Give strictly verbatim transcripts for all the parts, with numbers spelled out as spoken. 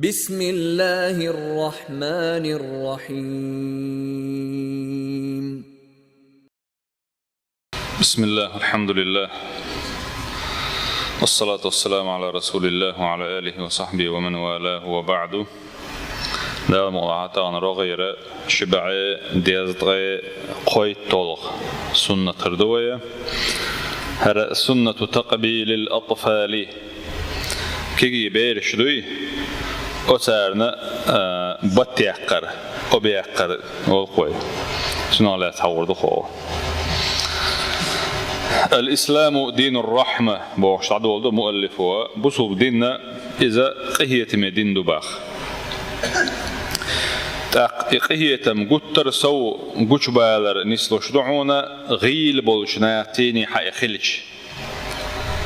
بسم الله الرحمن الرحيم. بسم الله، الحمد لله، والصلاة والسلام على رسول الله وعلى آله وصحبه ومن والاه، وبعد. Дала мукъ лахь, тахана рогӀера ши бӀаьи дезткъеи кхойтталгӀа суннатера ду вай. ХӀара суннату такъбилил атфали. Кегий бераш дуй, оцарна, а, бат яккхар, оба яккхар олу-кх вай. Цунах лаьцна хьахор ду-кх хӀара. Ал-исламу динур-рахьма бохуш дӀадолу ду муаллифо, бусулба дин иза къинхетаме дин ду боху. ТӀаккха и къинхетам гуттар а сов гучубалар нислуш ду хьуна, гӀийла болчу нахаца хьан и хилча.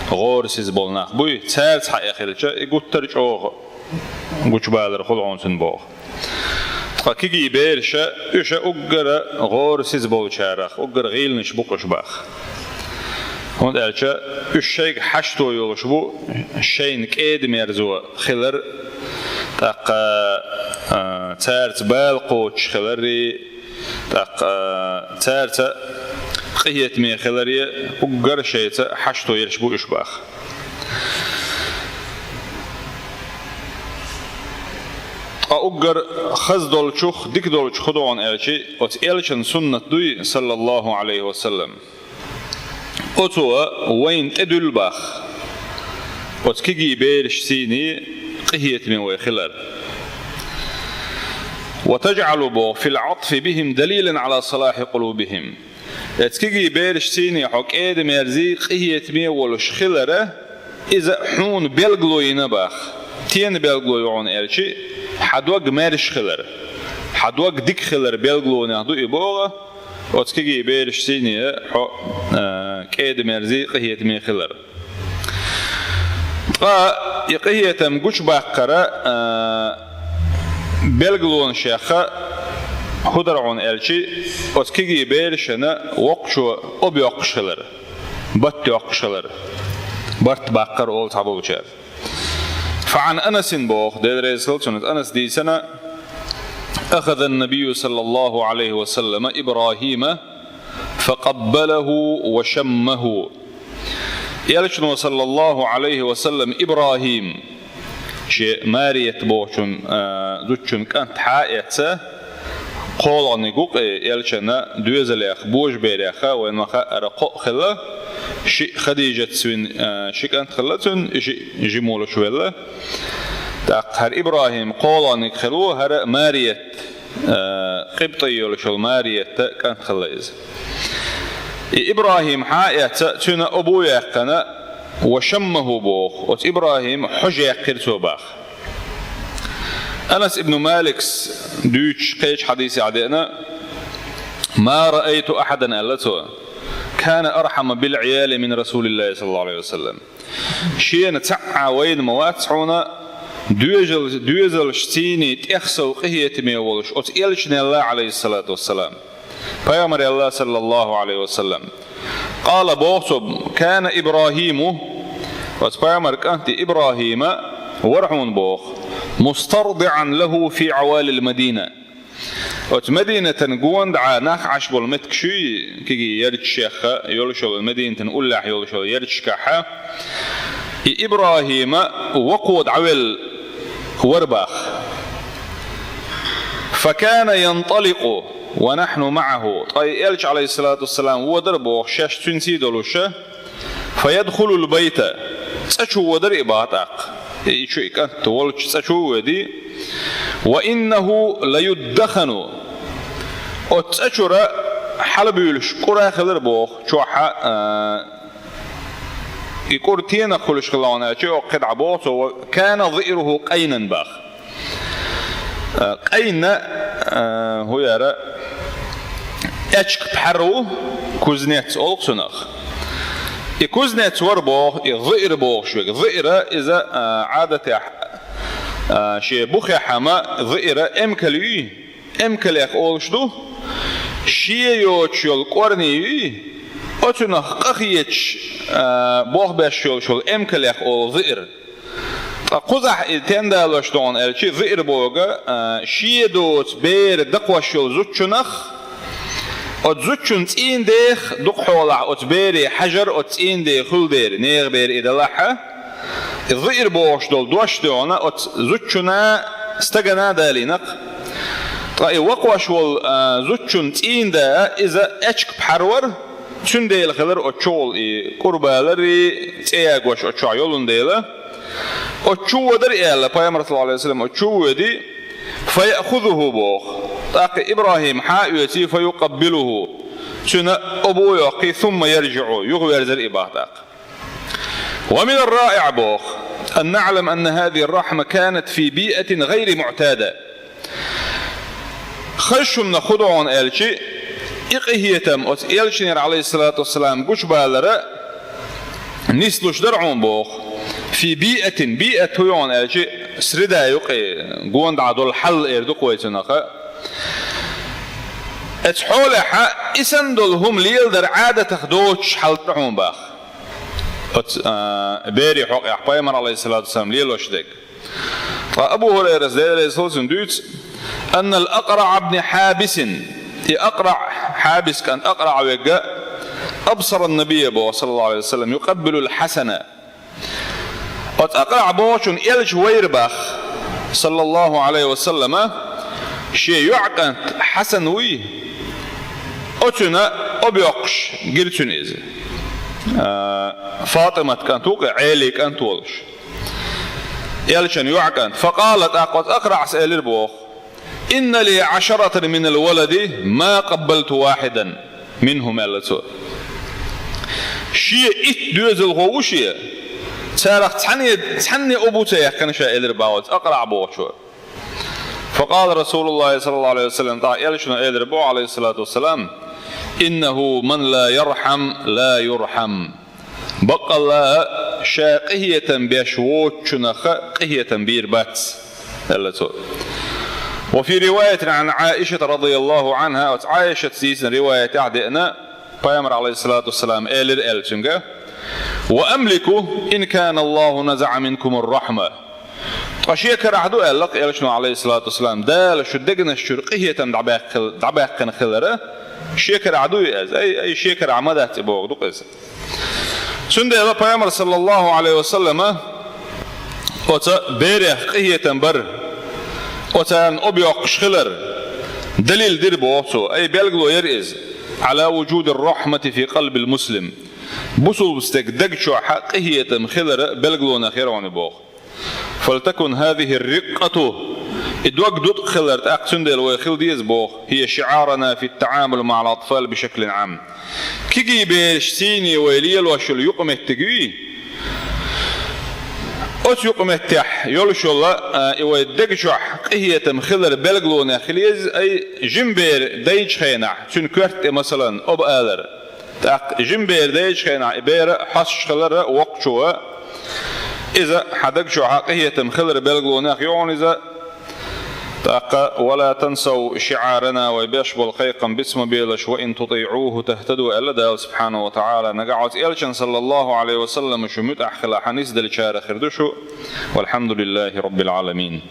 ГӀорасиз болу нах буй, цаьрца хьан и хилча, и гуттар а чӀогӀа гучубалар хуьлу хьуна цуьнан боху. Ткъа кегий бераш, уьш уггар а гӀорасиз болчарах, уггар а гӀийланаш бу-кх уьш боху. ХӀунда аьлча уьш шайга хьашто йолуш бу шайна кӀеда-мерза хилар, тӀаккха, а, цаьрца бала кхочуш хилар, тӀаккха цаьрца къинхетаме хилар, уггар а шайца хьашто ерш бу уьш боху. Ткъа уггар хаза долчух, дика долчух хӀун ду хьуна аьлча, оцу элчан суннат дуй, саллаллаху Ӏалайхи ва саллам. Оцо вайна тӀедуьллу боху оцу кегий бераш сийна къинхетаме вай хилар. Ва таджӀалу боху фил Ӏатфи бихим далилан Ӏала салахьи къулубихим. Оцу кегий бераш сийна хьо кӀеда-мерза, къинхетаме волуш хилар, иза хьуна билгало йина боху. Стенна билгало ю хьуна аьлча, хьан дог маьрша хилар, хьан дог дика хилар билгалонех ду и боху, оцу кегий бераш сийна хьо, а, кӀеда-мерза, къинхетаме хилар. Ткъа и къинхетам гучубаккхаран, а, билгалонех хӀун дара хьуна аьлча, оцу кегий берашна воккхачо оба йоккхуш хилар, барт йоккхуш хилар, барт баккхар олу цхьаболчара. Фа Ӏан Анасин боху, Дела реза хуьлда цунна, Анаса дийцина: «Ахазан-набийю саллаллаху Ӏалайхи ва саллама ИбрахӀима факъаббалаху ва шаммаху». Элчано, саллаллаху Ӏалайхи ва саллам, ИбрахӀим, шен Марията бохучун, а, зудчун кӀант хьаэцна, кхоалгӀаниг ву-кх и, элчанна доьзалех, божаберех, вайна ма-хаъара, кхоъ хилла, шиъ Хадижатца вина, а, ши кӀант хилла цуьнан, и шиъ жима волуш велла. ТӀаккха хӀара ИбрахӀим кхоалгӀаниг хилла ву, хӀара Марият, а, къибтӀий йолуш йолу Мариятан кӀант хилла иза. И ИбрахӀим хьаэцна, цуьнан оба яьккхина, ва шаммаху боху, оцу ИбрахӀима хьожа яьккхира цо боху. Анас ибн Малика дуьйцучу кхечу хьадисехь деана: «Ма раайту ахьадан», аьлла цо, «кана архьама бил Ӏияли мин Расулиллахи саллаллаху Ӏалайхи ва саллам». Шена цхьа а вайна ма вац хьуна доьзал-, доьзалш сийна тӀех сов къинхетаме волуш оцу элчанел, Ӏалайхиссалату вассалам, пайхамарел, саллаллаху Ӏалайхи ва саллам. Къала, боху цо: «Кана ИбрахӀиму», оцу пайхамаран кӀант ИбрахӀим вара хьуна боху, «мустардиӀан лаху фи Ӏавалил Мадина». Оцу Мадинатан гондӀа нах Ӏаш болу меттигаш юй, кегий ярташ, шех йолуш йолу, Мадинатан уллехь йолуш йолу ярташкахь, и ИбрахӀим вокхо дӀавелла вара боху. «Факана янталикъу ва нахьну маӀаху». Ткъа и элча, Ӏалайхиссалату вассалам, водара боху, шаьш цуьнца долуш, «фаядхулул байта», цӀа чу водара и боху тӀаккха. И чу и кӀант волчу цӀа чу а воьдий. «Ва иннаху лаюддахану». Оцу цӀа чуьра хьалабуьйлуш кӀур а хилира боху, чохь, а, и кӀур стенах хуьлуш хилла хьуна аьлча, окху кхидӀа боху цо, «ва кана зиъруху къайнан» боху. А, къайн, а, хӀун яра, эчкъа пхьар ву, кузнец олу-кх цунах. И кузнец вара боху, и зиър бохуш верг. Зиър иза, а, Ӏадатехь, а, шен бухехь хӀума, зиър эмкал юй, эмкалех олуш ду, шен йоцуш йолу кӀорни юй, оцунах къахеташ, а, болх беш йолуш йолу эмкалех олу зиър. Ткъа кхузахь и тендалош догӀун аьлчи, зиър бога, а, шен доцу бер дакхош йолу зудчунах, оцу зудчун цӀийндех дукха хьолахь оцу бере хьажар, оцу цӀийндех хуьлу дера, нехан бер и далахьа, и зиър бохуш долу дош догӀуна оцу зудчуна стагана далийнакх. Ткъа и вакхош волу, а, зудчун цӀийнда иза эчка пхьарвар, цундела хилар оцу чугӀул и курбалари цӀе ягош оцу чохь йолун дела, оцу чу водар аьлла, пайхамар саллаллаху алейхи ва саллям оцу чу воьди, фаяхузуху боху. ТӀаккха Ибрахим хьа а оьций, фаюкъаббилуху. Цуьнан обу йоккхий, сумма яржиӀу, юхаверзар и бах тӀаккха. Ва мин ар-раиӀ боху, ан наӀлам анна хазихи ар-рахьма канат фи биъатин гъайри муӀтада. Хаза шумна худогӀун аьлчи, и къинхетам оцу элчанера, алейхиссалату вассалам, гучубалара нислуш дара хьуна боху. Фи биъатин, биъат хӀу йогӀун аьлчи, среда юкъе, гонда долу хьал эр ду кхойцунаха. Эцу хьолехьа, и санна долу хӀума леладар Ӏадатах доцуш хьал дара хьуна бах. Оцу, а, бере хьокъехь пайхамар, алейхиссалату вассалам, лелош дерг. Ткъа Абу Хурайрас, Дела реза хуьлда цунна, дуьйцу, аннал Акъраъ ибн Хьабисин, и Акъраъ, Хьабис кӀант Акъраъ вегга, абсара набия боху, саллаллаху алейхи ва саллям, юкъаббилул Хьасана. Оцу Акъраъ бохучун элча вайра бах, саллаллаху алейхи ва саллама, шен йоӀ кӀант Хьасан вуй, оцуьнан объоккхуш гира цуьнан иза. А, Фатимат кӀант ву кхе, Ӏели кӀант волуш. Элчан йоӀ кӀант. Факъала, тӀаккха оцу Акъраъс элира боху: «Инна ли Ӏашаратан минал валади ма къаббалту вахьидан минхум», аьлла цо. Шен итт доьзалхо ву шен, царах цхьанне, цхьанне обу ца яьккхина ша, элира бах оцу Акъраъ бохучо. Факъала Расулуллахи саллаллаху алейхи ва саллям, тӀаккха элчано элира боху, алейхиссалату вассалам: «Иннаху ман ла ярхьам, ла юрхьам». Баккъалла, ша къинхетам беш воцучунаха къинхетам бийр бац, аьлла цо. Ва фи риваятин Ӏан Ӏаишата радияллаху Ӏанха, оцу Ӏаишатас дийцина риваятехь деана, пайхамар, алейхиссалату вассалам, элира аьлла цуьнга: «Ва амлику ин кана Аллаху назаӀа минкум ар-рахьма». Ткъа шен карахь ду аьлла-кх элчано, алейхиссалату вассалам, Дала шу дегнаш чуьра къинхетам дӀабаьккхил-, дӀабаьккхина хилара, шен карахь ду и аса, ай, ай, шен карахь ма дац и боху ду-кх иза. Цундела пайхамар, саллаллаху алейхи ва саллама, оцу берех къинхетам бар, оцарна объоккхуш хилар, далил дира боху цо, ай, белгало яра иза, Ӏала вужуди ар-рахьмати фи къалби ал-муслим. Бусулба стеган даг чохь къинхетам хилара белгалонех яра хьуна боху. «Фалтакун хазихи ар-рикъкъату», и дог дуткъа хилар тӀаккха цундела вай хила деза боху, «хия шиӀарана фи ат-таӀамул маӀал атфал бишаклин Ӏам». Кегий бераш сийне вай лелош йолу юкъаметтиг юй. Оцу юкъаметтехь йолуш йолу, а, и вай даг чохь къинхетам хилар белгалонех хила еза, ай, жима бер дайчу хенахь, цуьнан коьрта тӀе, масалан, оба алар. ТӀаккха жима бер дайчу хенахь и бер хьоьстуш хилара воккхачо, иза хьан даг чохь къинхетам хилара белгалонех ю хьуна иза. ТӀаккха: «Ва ла тансав шиӀарана», вай беш болу кхайкхам биц ма белаш, «ва ин тутиӀуху тахтаду», аьлла Дала субхьанаху ва таӀала. Нагахь оцу элчан, саллаллаху алейхи ва саллам, шу муьтӀахь хилахь, нисделлачарах хир ду шу. Валхьамдулиллахи раббил Ӏаламин.